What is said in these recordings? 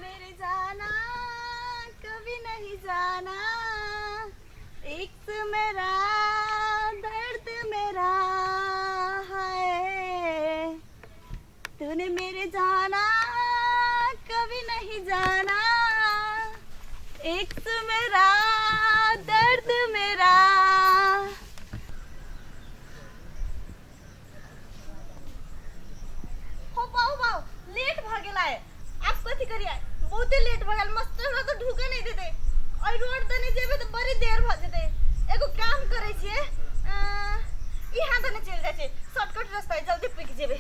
मेरे जाना कभी नहीं जाना इश्क मेरा दर्द मेरा है तूने मेरे जाना कभी नहीं जाना इश्क मेरा दर्द मेरा। हो पाओ पाओ लेट भ गेलै। आब कथी करियै, बहुते लेट भ गेल। मस्त हमरा तऽ ढुके नहि देतै। एहि रोड दने जेबै तऽ बड़ी देर भऽ जेतै। एगो काम करै छियै, इहाँ दने चलि जाइ छियै, शॉर्टकट रास्ता है, जल्दी पुगि जेबै।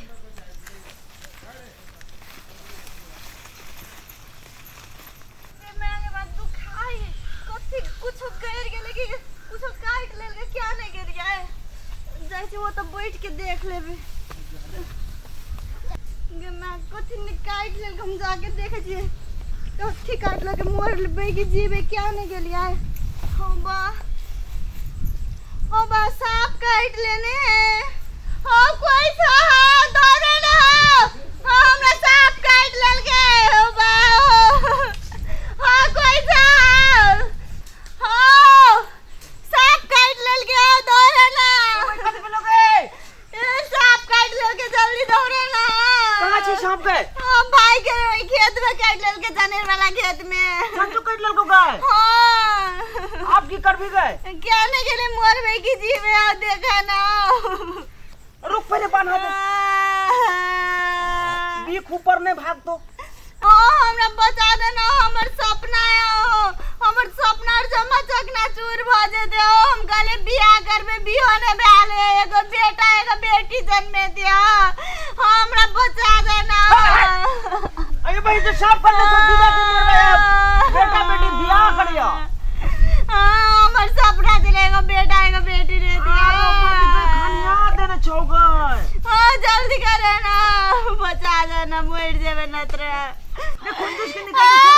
दुखाइ कथी कुछो गड़ि गेलै कि कुछो काटि लेलकै, क्या नहि गेलियै। जाइ छी ओतऽ बैठ के देख लेबै। गे माय, कथी ने काटि लेलकै, हम जाके देखै छियै कथी काटलकै। मरबै कि जीबै, क्या नहि गेलियै। हो बा हो बा, सांप काटि लेने है। हो कोई सा दौड़े ना हो, हो हमरा सांप काटि लेलकै। हो बा हो, हो कोई सा हो सांप काटि लेलकै, हो दौड़े ना। कथी भेलो गे? ए, सांप काटि लेलकै, जल्दी दौड़े ना। कहाँ छै सांप गे? हम भाई के ओहि खेत में काटि लेलकै, जनेर वाला खेत में। सांप काटि लेलको गे? हाँ। आब की करबी गे? क्या नहीं गेले, मरबै कि जीवे, आ देखा ना। रुक पहिले बान्हा दे। बीख ऊपर नहीं भाग तो। हाँ हमरा बचा देना, हमर सपना है, हमर सपना और जमा चकना चूर भ जेते। हो हम कहले बियाह करबे, बिहो ने भेल है, एगो बेटा एगो बेटी जन्मे दिया। हाँ हमरा बचा देना। अरे भाई तो सांप कर ले तो विदा के मरबे अब। बेटा बेटी बियाह करिया। हाँ हमर सपना छलै एगो बेटा एगो बेटी रे दिया। खानिया देने छौ गे। हाँ जल्दी करे ना, बचा देना, मर जेबे न तोरा। खून चूस के निकाल दे।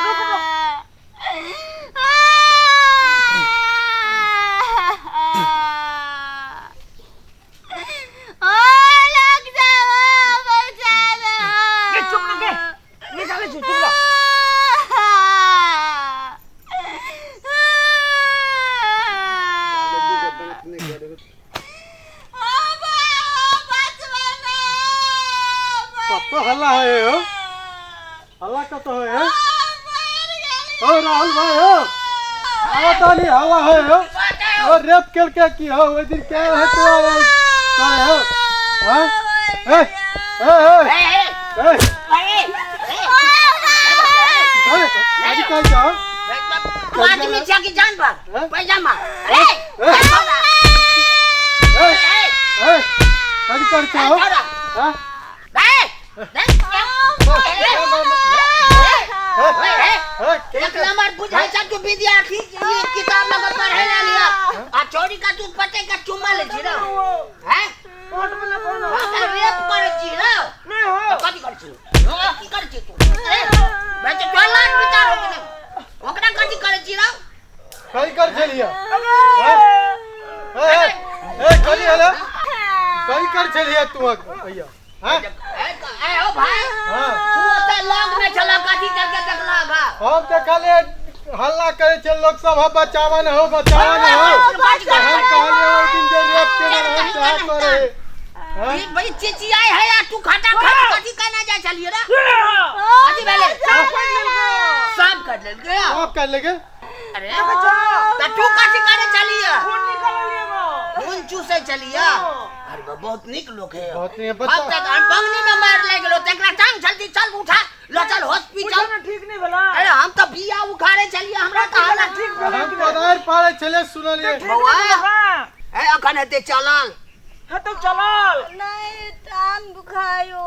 रुक, रुक। ओ लग जाओ, बचा दो। गे चुप ना गे, निकाले छी चुप ना। कत हल्ला है हो, हल्ला कत है हो राहुल भाई हो, आवा तानी हल्ला है हो। ओ रेप केल के की हो ओइ दिन के है तो करे हो। हां ए ए ए ए ए आज का जाओ तू आदमी छा कि जानवर? पैजामा। अरे ए ए ए कथी कर छौ? हां एक नंबर बुझाई छ तू विद्यार्थी ये किताब लगा पढ़े ला लिया आ चोरी का तू पटे का चुम्मा ले छी ना हैं कोर्ट में ना कोनो हां रेप करे छी ना। नहीं हो। कथी करे छी? की करे छी तू? ए मैं तो टोला विचार हो गेलै ओकरा कथी करे छी ना? कई कर छलिया? ए ए करी हला कई कर छलिया तू भैया? हां ए ओ भाई हां तू ओते लग में छला कथी करके देखला बा? हम देखले हल्ला करे छे लोग सब, हो बचावन हो बचावन हो। हम कहले ओइ दिन जे रेप के रहे चाह करे। हां ई भाई चिचियाई है या तू खाटा खट कथी कहना जाय छलिए रे? कथी भेलै? सब कर लेलकै। आप कर लेगे? अरे त तू कथी करे छलिए? खून निकाललिए गो। खून चूसै छलिए? अरे बा, बहुत नीक लोक है। बहुत नीक अब बच्चा। तक हम बंगनी में मार लागि गेलो तकरा टांग जल्दी चल उठा ल चल हॉस्पिटल। ना ठीक नहीं भेला। अरे हम त बिया उखाड़े छलिए, हमरा त हालत ठीक भेला। हम कोदारि पाड़े छले सुनलिए। बौआ। हां ए अखन हेतै चलल। हां तो चलल। नहीं टांग दुखायो।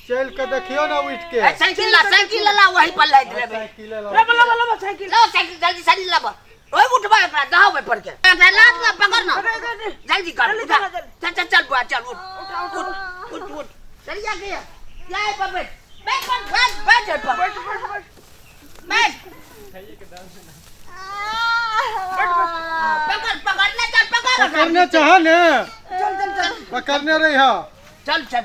चल के देखियो ना उठ के। ए साइकिल ला, साइकिल ला वही पर लाइट लेबै। साइकिल ला। लब लब लब साइकिल। लो साइकिल जल्दी साइकिल लाब। ओए उठबा एकरा दहावे पर के। एकरा लात ना पकड़ ना। जल्दी कर जल्दी उठा। चला, जल्दी। चल चल चल बुआ चल उठ उठ उठ उठ। चल जा के जा पर बैठ बैठ बैठ बैठ बैठ पर बैठ बैठ बैठ बैठ। पकड़ पकड़ ना चल पकड़। पकड़ने चाह ने चल चल चल पकड़ने रही हा। चल चल